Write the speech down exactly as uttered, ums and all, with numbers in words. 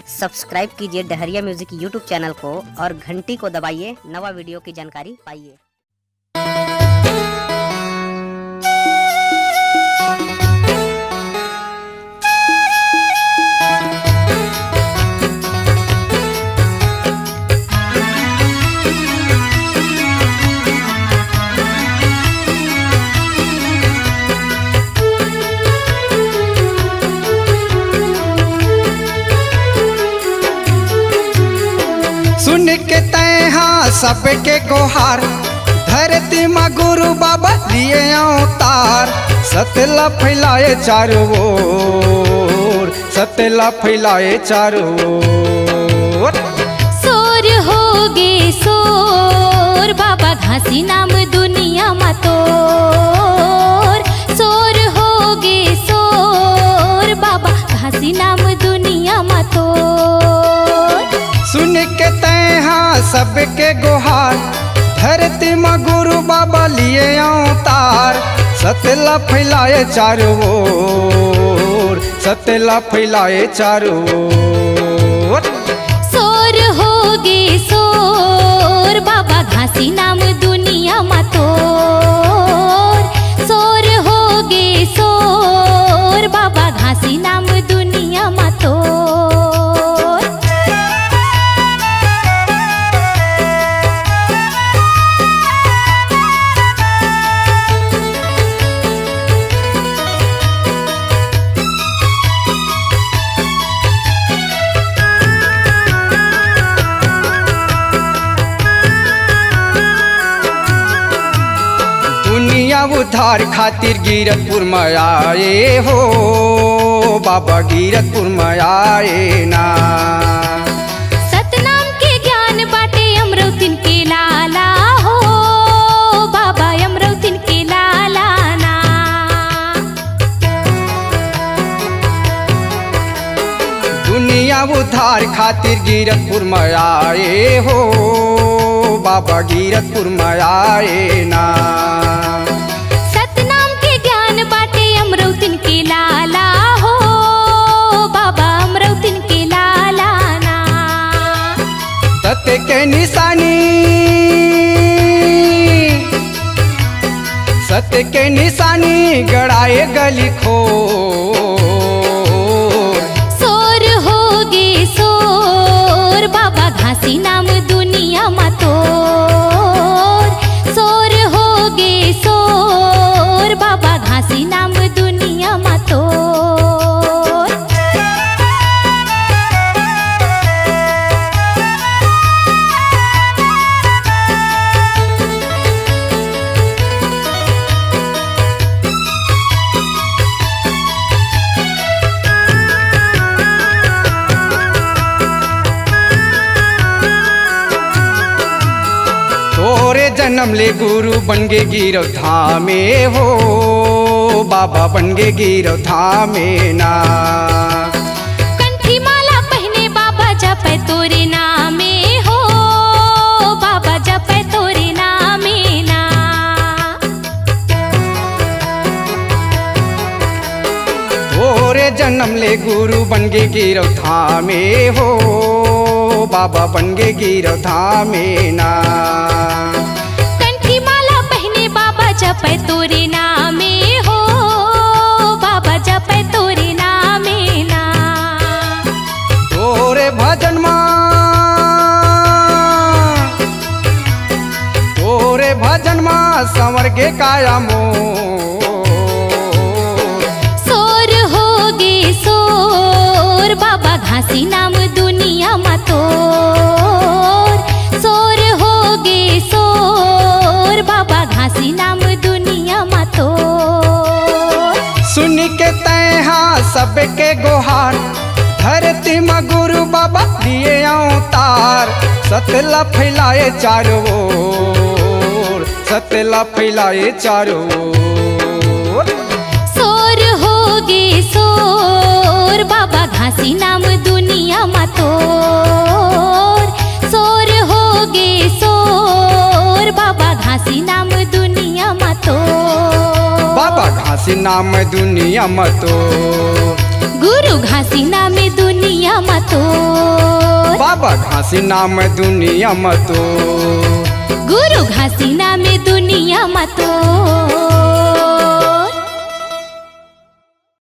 Subscribe कीजिए Dahariya music YouTube channel को और घंटी को दबाइए, नवा वीडियो की जानकारी पाइए। सुन के तैहा सबके गोहार, धरती मा गुरु बाबा लिए अवतार। सत्य ला फैलाए चारों ओर, सत्य ला फैलाए चारों ओर। सोर हो गे सोर, बाबा घासी नाम दुनिया मा तोर। सोर हो गे सोर, बाबा घासी नाम दुनिया मा तोर। सुन के तैहा सबके गोहार, धरती मा गुरु बाबा लिए अवतार। सत्य ला फैलाए चारों ओर, सत्य ला फैलाए चारों ओर। सोर हो गे सोर, बाबा घासी नाम दुनिया मा तोर। सोर हो गे सोर, बाबा घासी नाम दुनिया मा तोर। दुनिया उद्धार खातिर गिरतपुर में आए हो, बाबा गिरतपुर में आए ना। सतनाम के ज्ञान बाटे अमरौतिन के लाला हो, बाबा अमरौतिन के लाला ना। दुनिया उद्धार खातिर गिरतपुर में आए हो, बाबा गिरतपुर में आए ना। सतनाम के ज्ञान बाटे अमरौतिन के लाला हो, बाबा अमरौतिन के लाला ना। सत्य के निशानी, सत्य के निशानी गड़ाए गली खोर। सोर हो गे सोर, बाबा घासी नाम दुनिया मा तोर। सोर हो गे सोर, बाबा घासी नाम दुनिया मा तोर। तोरे जन्म ले गुरु बन गे गिरव धामे हो, बाबा बन गे गिरव धामे ना। कंठी माला पहने बाबा जपे तोरे नामे हो, बाबा जपे तोरे नामे ना। तोरे जन्म ले गुरु बन गे गिरव धामे हो, बाबा बन गे गिरव धामे ना। कंठी माला पहने बाबा जपे तोरे नामे हो, बाबा जपे तोरे नामे ना। तोरे भजन मा, तोरे भजन मा संवर गे काया मोर। सोर हो गे सोर, बाबा घासी नाम दुनिया मा तोर। सोर हो गे सोर, बाबा घासी नाम दुनिया मा तोर। सुन के तैहा सबके गोहार, धरती मा गुरु बाबा लिए अवतार। सत्य ला फैलाए चारों ओर, सत्य ला फैलाए चारों ओर। सोर हो गे सोर, बाबा घासी नाम दुनिया मा तोर। सोर हो गे सोर, बाबा घासी नाम दुनिया मा तोर। बाबा घासी नाम दुनिया मा तोर। गुरु घासी नाम दुनिया मा तोर। घासी नाम दुनिया म तो। गुरु घासी ना